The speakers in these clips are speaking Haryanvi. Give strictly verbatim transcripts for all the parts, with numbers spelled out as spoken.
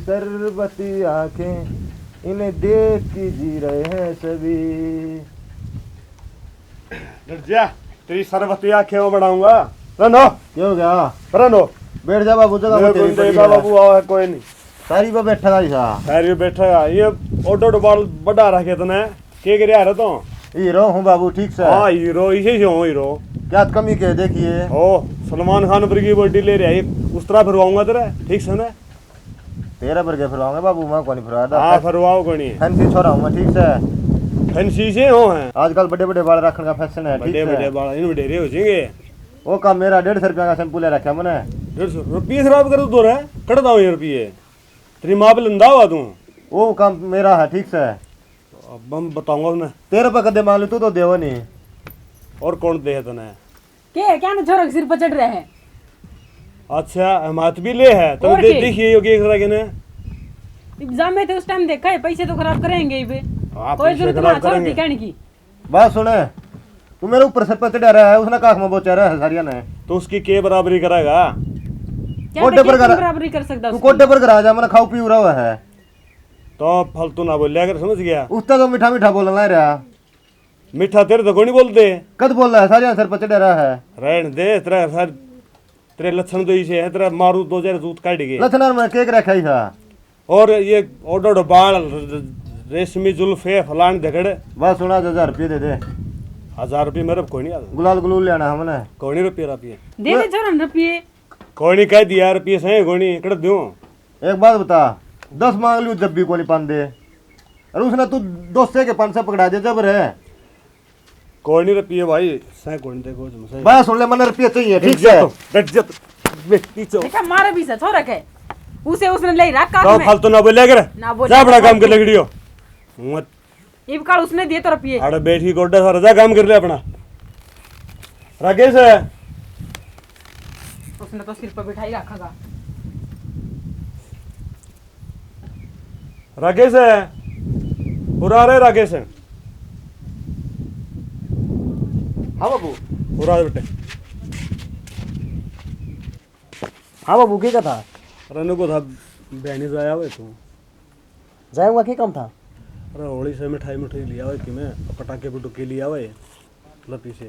शरबती आंखें, इन्हें देख के जी रहे हैं सभी। डर जा, तेरी शरबती आंखें मैं बनाऊंगा। रन हो। क्या हो गया? रन हो। बैठ जा बाबू, जगह मेरे पे तेरी को पड़ी देगा है। बाबू, आओ, है कोई नहीं। सारी पे बैठा था ऐसा। सारी पे बैठा था। ये ऑटो डबाल बढ़ा रखे तने। के गिरा रहे तो? हीरो हूँ बाबू, ठीक से। हाँ, हीरो, इसे से हूँ हीरो। क्या कमी के देखिए? ओ, सलमान खान पर की बॉडी ले रहा है, उस तरह फिरवाऊंगा तेरा, ठीक से ना? तेरा पर के फिरवाऊंगा बाबू, मैं कोनी फिरवा दा। हाँ, फिरवाओ कोनी। फैंसी छोरा हूँ मैं, ठीक से। फैंसी से हो हैं। आजकल बड़े बड़े बाल रखने का फैशन है, ठीक बड़े से। बड़े बाल, इन वडेरे हो जाएंगे। वो काम मेरा, डेढ़ सौ रुपया का शैम्पू ले रखा मैंने। डेढ़ सौ रुपये खराब कर दो रे, कट दाओ ये रुपये। तेरी माँ पे लंदा हुआ तू। वो काम मेरा है, ठीक से। अब मैं बताऊंगा उन्हें। तेरे पे कदे मांग लूं, तू तो देवा नहीं। और कौन दे तने? के है, क्या ना छोरा के सिर पर चढ़ रहे हैं? अच्छा, हम हाथ भी ले है, तने और दे-, के? देखिए, यो के करा के ने? इब जामे थे उस टाइम देखा है, पैसे तो खराब करेंगे ही बे। हाँ, कोई पैसे जरूरत खराब ना, छोड़ करेंगे। दी कहने की। बात सुने, तू मेरे ऊपर सिर पर चढ़ा रहा है, उसने काख में बोचा रहा है सारिया ने। तो उसकी के बराबरी करेगा? क्या कोडे देखिए, पर कौन करा-, बराबरी कर सकता तू उसकी? कोडे पर करा जा, मैंने खाऊ पीऊ रहा है। तो फालतू ना बोलिया कर, समझ गया? उसका तो मीठा मीठा बोलना रहा। मीठा तेरे तो कोनी बोलते। कद बोल रहा है? सारे सर पर चढ़ा रहा है। रहन दे, तेरा सर, तेरे लक्षण तो इसे है, तेरा मारू दो चार जूत काट के। लक्षण में केक रखा ही था। और ये ओडो ओडो बाल, रेशमी जुल्फे, फलान झगड़े। बस सुना, हजार रुपये दे दे। हजार रुपये मेरे पे कोई नहीं आता। गुलाल गुलूल लेना हमने। कोई नहीं रुपये रुपये। दे दे छोरा रुपये। कोई नहीं, कह दिया, रुपये सही कोई नहीं, कड़ दूं। एक बात बता, दस मांग लियो जब भी कोनी पांदे, और उसने तू दो सौ के पाँच सौ पकड़ा दे जब रे। कोई नहीं रुपये भाई, सै कोई नहीं, देखो तुम सही। बस सुन ले, मन्ने रुपये चाहिए, ठीक डट जा है? तो, डट जा तो। बे, पीछे हो। देखा, मारे भी से छोरा के। उसे, उसने ले रखा तो तुम्हें। फालतू ना बोलिया कर। ना बोलिया जा, अपना कर। काम कर ले, गिड़ियो। मत। इब काल उसने दिए तो रुपये। अरे बैठ के गोड्डा सारा, जा काम कर ले अपना। राकेश है। उसने तो सिर पर बिठाई रखेगा। राकेश है। उरा रे राकेश है। हाँ बाबू। उरा बेटे। हाँ बाबू, के का था? अरे, इनको था, बहनी जाया हुए तू। जाऊंगा, के काम था? अरे, होली से मिठाई मिठाई लिया हुए कि मैं, पटाके पटुके लिया हुए, लपी से।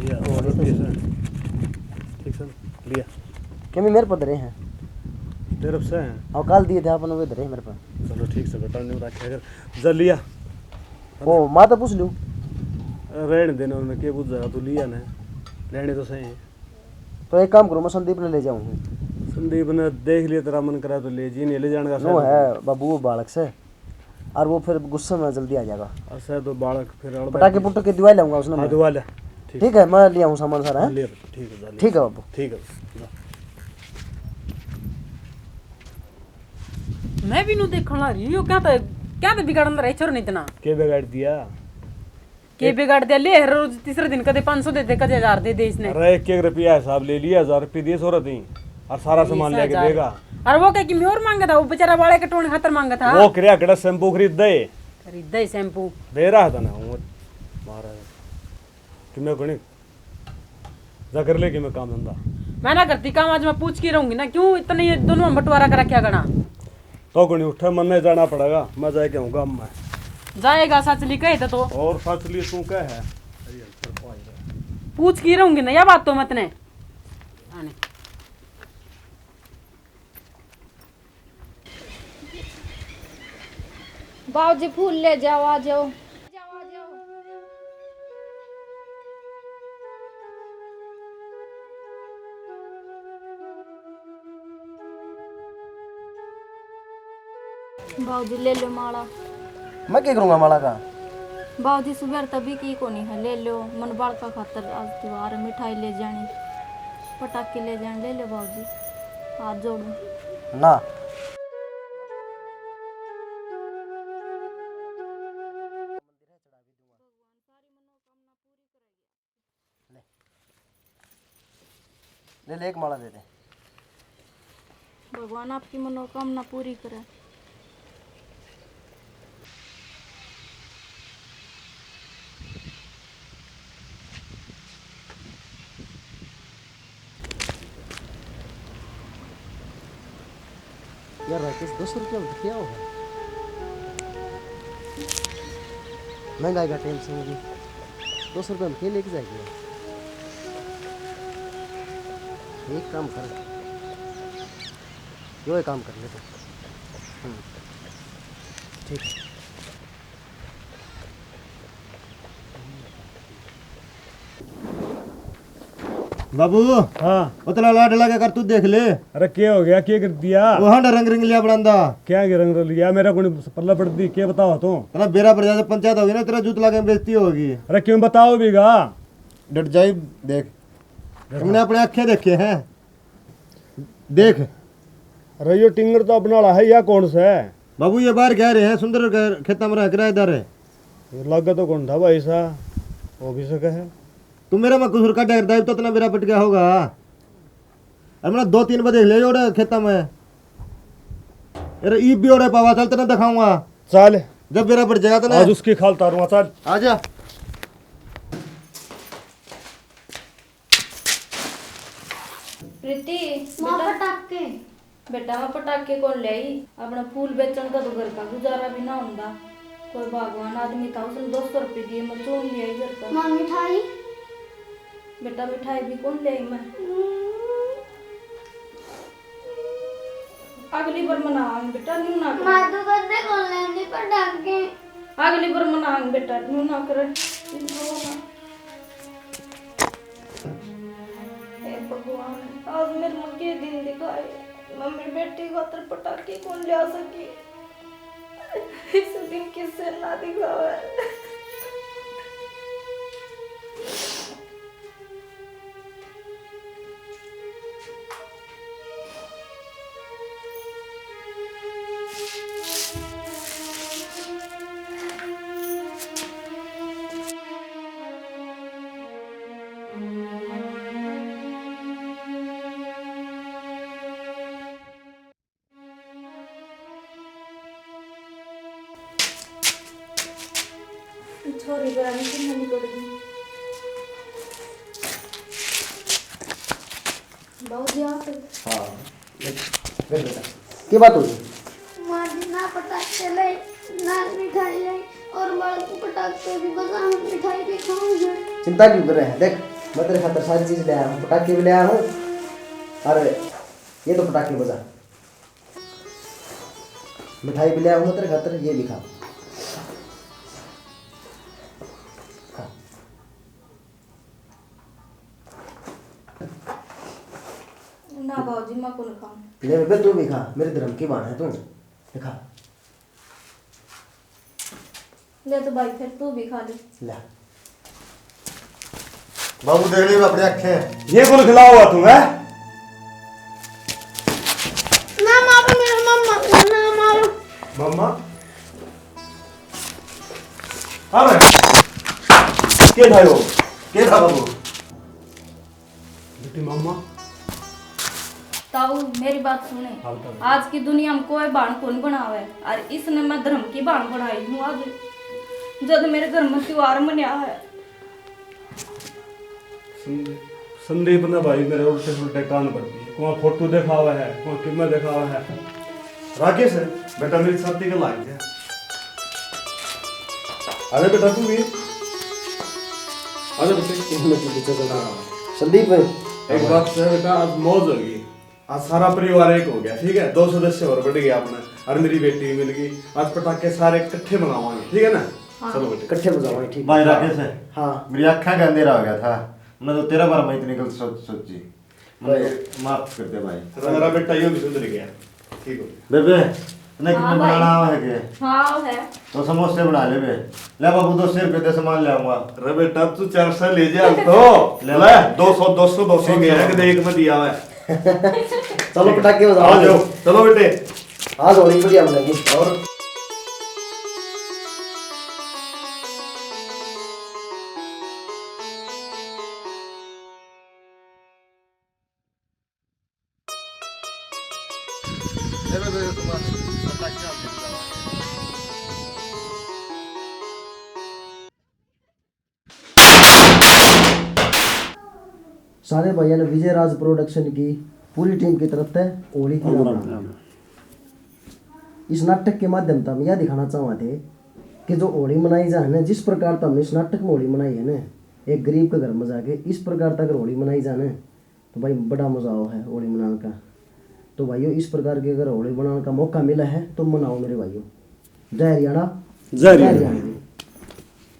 ये होली लपी से। ठीक से लिया। के मैं मेरे पर धरे हैं? तेरे से हैं। और कल दिए थे आपने, वो धरे हैं मेरे पर। चलो ठीक से बेटा, नहीं रखे अगर। जा लिया। ओ, माँ तो पूछ लूँ। रहने देने उन्हें, के बुझ जाएगा, तू लिया ना। लेने तो सही है। तो एक काम करूँ, मैं संदीप ने ले जाऊँ। संदीप ने देख लिया, तेरा मन करा तो ले जी, नहीं ले जाने का नो साथ। है बाबू, वो बालक से, और वो फिर गुस्से में जल्दी आ जाएगा। अच्छा, तो बालक फिर अड़ पटाके बैठ पुटके दिवा लाऊंगा उसने हाँ, मैं। दिवा ले। ठीक। ठीक है, मैं ले आऊँ सामान सारा, हाँ, हैं? ले, ठीक है, जा ले। ठीक है बाबू। ठीक है, जा। मैं भी नु देखण ला रही हूँ, क्या था, क्या था बिगाड़न रहे छोर ने इतना? के बिगाड़ दिया? के एक बिगाड़ दिया? ले, हर रोज तीसरे दिन कदे पाँच सौ दे दे, कदे हजार दे दे इसने। अरे, एक एक रुपया हिसाब ले लिया, हजार रुपये दिए छोरा ती, और सारा सामान लेके देगा। और वो कह कि मैं और मांगा था, वो बेचारा वाले के टोन खातर मांगा था। वो किराया कड़ा शैम्पू खरीद दे। खरीद दे शैम्पू। दे रहा था ना वो, महाराज। कि मैं कोनी जा कर ले कि मैं काम धंधा। मैं ना करती काम, आज मैं पूछ के रहूंगी ना, क्यों इतने ये दोनों में बंटवारा कर रखा घना। तो कोनी उठे, मन्ने जाना पड़ेगा, मैं जाके आऊँ गाम में। जाएगा सचली कहे तो, तो। और सचली तू कह है? पूछ की रहूंगी ना, या बात तो मत ने। आने। बाबूजी, फूल ले जाओ, आ जाओ। बाबूजी, ले लो माला। मैं क्या करूँगा माला का? बाबूजी, सुबह तभी की कोनी है, ले लो। मन बालका खातर आज त्योहार, मिठाई ले जानी, पटाखे ले जाने, ले लो बाबूजी, हाथ जोड़ू। ना। ले ले, एक माला दे दे। भगवान आपकी मनोकामना पूरी करे। यार राकेश, दो सौ रुपया में तो क्या होगा? महंगाई का टेंशन भी, दो सौ रुपया में क्या लेके जाएगी? एक काम कर, यो एक काम कर ले तू। हम्म, ठीक है। बाबू, हाँ। उतला लाडला का कर तू देख ले। अरे के हो गया, के कर दिया? वो हांडा रंग रंग लिया बड़ांदा। क्या के रंग रंग लिया? मेरा कोनी पल्ला पड़ दी, के बताओ तू? तेरा बेरा पड़ जाता, पंचायत होगी ना, तेरा जूत लागे बेइज्जती होगी। अरे क्यों बताओ बीघा? डट जाई, देख। हमने अपने आंखें देखे हैं। देख। अरे यो टिंगर तो अपना वाला है, या कौन सा है? बाबू ये बाहर कह रहे हैं, सुंदर के खेता में रह किराएदार है। ये लगा तो कौन था भाई सा, हो भी सके है। तू मेरा में कसूर काटे, दाई तो इतना बेरा पट गया होगा। अरे मैंने दो तीन बार देख लिया ओड़े खेता में। अरे ईब भी ओड़े पावा, चल तने दिखाऊंगा। चल। जब बेरा पट जाएगा तने। आज उसकी खाल तारूंगा, चल। आजा। प्रीति, माँ बेटा। पटाखे। बेटा, मैं पटाखे कौन ले आई? अपना फूल बेचण का तो घर का गुजारा भी ना होंदा। कोई भगवान आदमी था, उसने दो सौ रुपये दिए, मैं चून ले आई घर का। माँ, मिठाई? बेटा, मिठाई भी कौन ले आई मैं? हम्म। अगली बार मनावांगे बेटा, न्यू ना कर। माँ, तू कदे कौन लेंदी पटाखे? अगली बार मनावांगे बेटा, न्यू ना कर। रो ना। हे भगवान, आज मेरे में के दिन दिखाए, मैं मेरी बेटी खातर पटाखे कौन ले आ सकी? इस दिन किसे ना दिखावे। छोरी बेरा में कितना निकल गई। बाबूजी, आप? हाँ, बैठ, बैठ बेटा। के बात हो गई? माँ जी ना पटाखे ले, ना मिठाई ले, और बालक पटाखे भी बजा, हम मिठाई भी खाऊंगे। चिंता क्यों कर रहे हैं? देख, मैं तेरे खातर सारी चीज ले आया हूँ, पटाखे भी ले आया हूँ। अरे, ये तो पटाखे बजा। मिठाई भी ले आऊंगा तेरे खातर, ये भी खा। खा। ना बाबूजी, मैं कौन खाऊं। ले बेबे, तू भी खा, मेरे धर्म की बाण है तू। ले खा। ले तो भाई, फिर तू भी खा ले। ले। बाबू देख ले अपनी आंखें। ये कौन खिलाओ हुआ तू, है? ना मारो मेरे मम्मा, ना मारो। मम्मा? अबे, के था यो? के था बाबू? बेटी मम्मा। ताऊ, मेरी बात सुने। हाँ, बताओ। आज की दुनिया में कोई बाण कौन बनावे, और इसने मैं धर्म की बाण बनाई हूँ आज, जद मेरे घर में त्योहार मनाया है। संदीप, संदीप ने भाई मेरे उल्टे सुल्टे कान भर दिए। कोई फोटो दिखावा है, कोई किमें दिखावा है। राकेश, बेटा मेरी छाती के लाग जा। अरे बेटा तू भी। अरे बेटे, इसमें तू पीछे चल रहा। हाँ। संदीप भाई। एक बात है बेटा, आज मौज होगी। आज सारा परिवार एक हो गया, ठीक है? दो सदस्य और बढ़ गया अपना, और मेरी बेटी भी मिल गई। आज पटाखे सारे इकट्ठे मंगावांगे, ठीक है ना? हाँ। चलो बेटे। इकट्ठे बजावांगे, ठीक। भाई राकेश है। हाँ। मेरी आँखें का अंधेरा हो गया था, मैं तो तेरा बारे में इतनी गलत सोच, सोची। भाई। मुझे माफ कर दे भाई। तो मेरा बेटा यो भी सुधर गया, ठीक हो गया। बेबे, तने हाँ किमें भाई। बनाना आवे है के? हाँ, है। तो समोसे बना ले बे। ले बाबू, दो सौ रुपये दे, सामान ले आऊंगा। अरे बेटा, तू चार सौ ले जा, हम तो। ले ले, ले। दो सौ, दो सौ, दो सौ ठीक है। गया, कदे एक में दिया हुआ है। चलो, पटाखे बजाओ। आ जाओ, चलो बेटे। आज होली बढ़िया बनेगी। और सारे भाइयों ने विजय राज प्रोडक्शन की पूरी टीम की तरफ से होली की राम राम। राम राम। इस नाटक के माध्यम से हम यह दिखाना चाहवा थे कि जो होली मनाई जा है ना, जिस प्रकार से हमने इस नाटक में होली मनाई है ना, एक गरीब के घर में जाके इस प्रकार से अगर होली मनाई जा ना, तो भाई बड़ा मजा आओ है होली मनाने का। तो भाइयों, इस प्रकार की अगर होली मनाने का मौका मिला है तो मनाओ मेरे भाइयों। जय हरियाणा। जय हरियाणा।